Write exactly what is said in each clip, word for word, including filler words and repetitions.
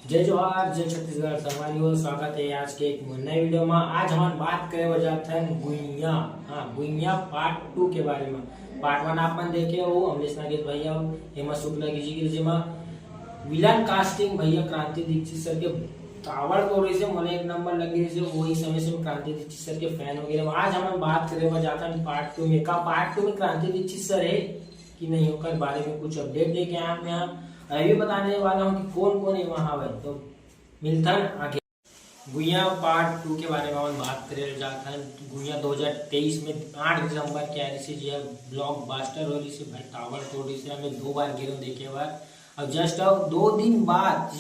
जय जोहार, जय छत्तीसगढ़। संगवारी हो, स्वागत है आज के एक नए वीडियो में। आज हमन बात करे बर जात हन गुइया, हाँ, गुइया पार्ट टू के बारे में। पार्ट वन आप मन देखे हो, अमलेश नागेश भैया हो, हेमा शुक्ला की जी की, जेमा विलन कास्टिंग भैया क्रांति दीक्षित सर के ताबड़तोड़ रहिसे, मोला एक नंबर लगे रहिसे। वही समय से मैं क्रांति दीक्षित सर के फैन हो गए। आज हमन बात करे बर जात हन पार्ट टू में। का पार्ट टू में क्रांति दीक्षित सर है कि नहीं, ओकर बारे में कुछ अपडेट लेके आया हूँ मैं। और ये भी बताने वाला हूँ कि कौन कौन एमा हवय। तो मिलथन आगे। गुइया पार्ट टू के बारे में हमन बात करे जात हन। गुइया दो हज़ार तेईस में आठ दिसंबर के आ रहिसे, जे ब्लॉकबस्टर हो रहिसे भाई, ताबड़तोड़ रहिसे। हमें दो बार गिरो देखे बर। और जस्ट अब दो दिन बाद,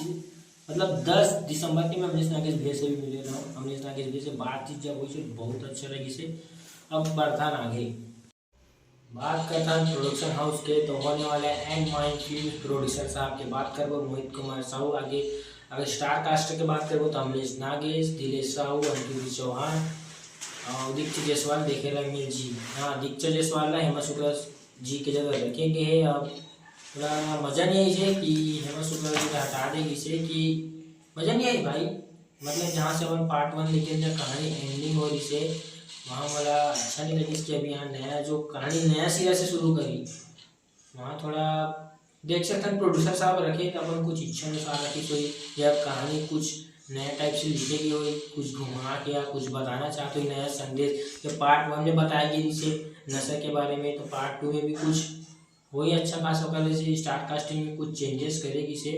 मतलब दस दिसंबर के मैं अमलेश नागेश भैया से भी मिले रहा हूँ। अमलेश नागेश भैया से बातचीत जब हुई से बहुत अच्छा लगी से। अब बढ़थन आगे। बात करथन प्रोडक्शन हाउस के, तो होने वाले एंड माइन फिल्म प्रोड्यूसर साहब के बात करबो, मोहित कुमार साहू। आगे अगर स्टार कास्ट के बात करबो तो अमलेश नागेश, दिलेश साहू, अंकित चौहान और दीक्षा जायसवाल देखे ला मिल जी। हाँ, दीक्षा जायसवाल ला हेमा शुक्ला जी के जगह रखे गए है। अब थोड़ा मजा नहीं आई है कि हेमा शुक्ला जी का हटा दे, इसे कि मजा नहीं आई भाई। मतलब जहाँ से अपन पार्ट वन देखे थे, कहानी एंडिंग हो रही से, वहाँ वाला अच्छा नहीं लगी कि अभी यहाँ नया जो कहानी नया सिरा से शुरू करी, वहाँ थोड़ा देख सकते हैं प्रोड्यूसर साहब रखे तो अपन कुछ इच्छा अनुसार रखी कोई या कहानी कुछ नया टाइप से लिखे गई हो, कुछ घुमा के या कुछ बताना चाहते हो नया संदेश। जब पार्ट वन में बताया गया जिसे नशा के बारे में, तो पार्ट टू में भी कुछ वही अच्छा खासा कर जैसे स्टार कास्टिंग में कुछ चेंजेस करेगी से।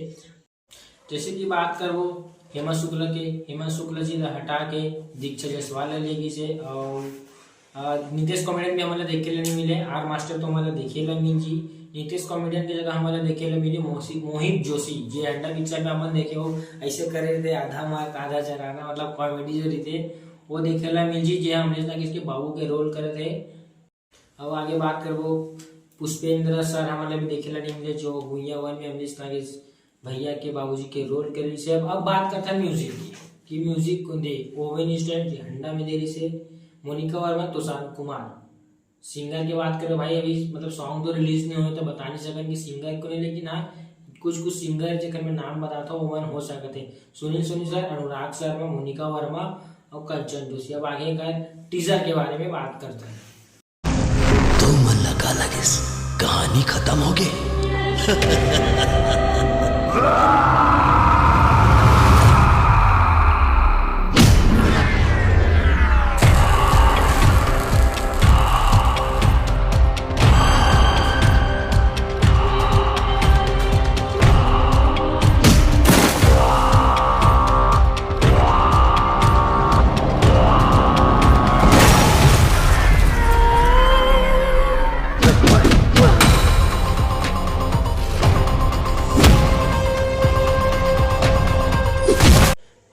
जैसे कि बात करबो हेमा शुक्ला के, हेमा शुक्ला जी ला हटा के दीक्षा जायसवाल ला ले गई से। और आ, नितेश कॉमेडियन भी हमला देखे ला नहीं मिले। आर मास्टर तो हमला देखे ला मिल जी। नितेश कॉमेडियन की जगह हमला देखे ला मिली मोसी-, मोहित जोशी, जे अंडा पिक्चर में हमन देखे हो, ऐसे करे थे आधा मार्क आधा चराना, मतलब कॉमेडी जो रहिथे वो देखे ला मिल जी, जे अमलेश नागेश के बाबू के रोल करे थे। अब आगे बात करबो पुष्पेंद्र सर हमला भी देखे ला नहीं मिले, जो गुइया वन में अमलेश नागेश भैया के बाबूजी के रोल करे से। अब, अब बात करथन म्यूजिक की, कि म्यूजिक कोन दे, ओवन स्टाइल झंडा में दे रही से मोनिका वर्मा, तुषार कुमार। सिंगर के बात करो भाई, अभी मतलब सॉन्ग तो रिलीज नहीं हुए तो बता नहीं सकन कि सिंगर कोन है, लेकिन हाँ कुछ कुछ सिंगर जेकर मैं नाम बताता हूँ ओमन हो सकत है सुनील सोनी सर, अनुराग शर्मा, मोनिका वर्मा और कंचन जोशी। अब आगे कर टीजर के बारे में बात करते हैं। तुम मन ला का लगिस, कहानी खत्म हो गई?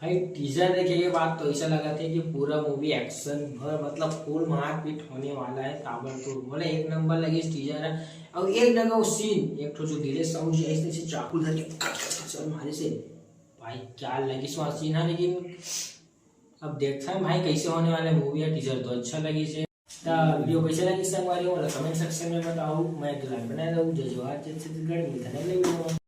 भाई टीजर देखे के बाद तो ऐसा लगा था कि पूरा मूवी एक्शन भर, मतलब फुल मारपीट होने वाला है, ताबड़तोड़। बोले एक नंबर लगे इस टीजर है। और एक जगह वो सीन, एक ठो जो दिलेश साहू जी ऐसे ऐसे चाकू धर के कट कट कट मारे से, भाई क्या लगी सो सीन है। लेकिन अब देखते हैं भाई कैसे होने वाले मूवी है। टीजर तो अच्छा लगी से। तो वीडियो कैसे लगी संगवारी हो, कमेंट सेक्शन में बताओ। मैं ग्लैड बना रहूँ। जय जोहार, जय छत्तीसगढ़, मिलते हैं अगले वीडियो में।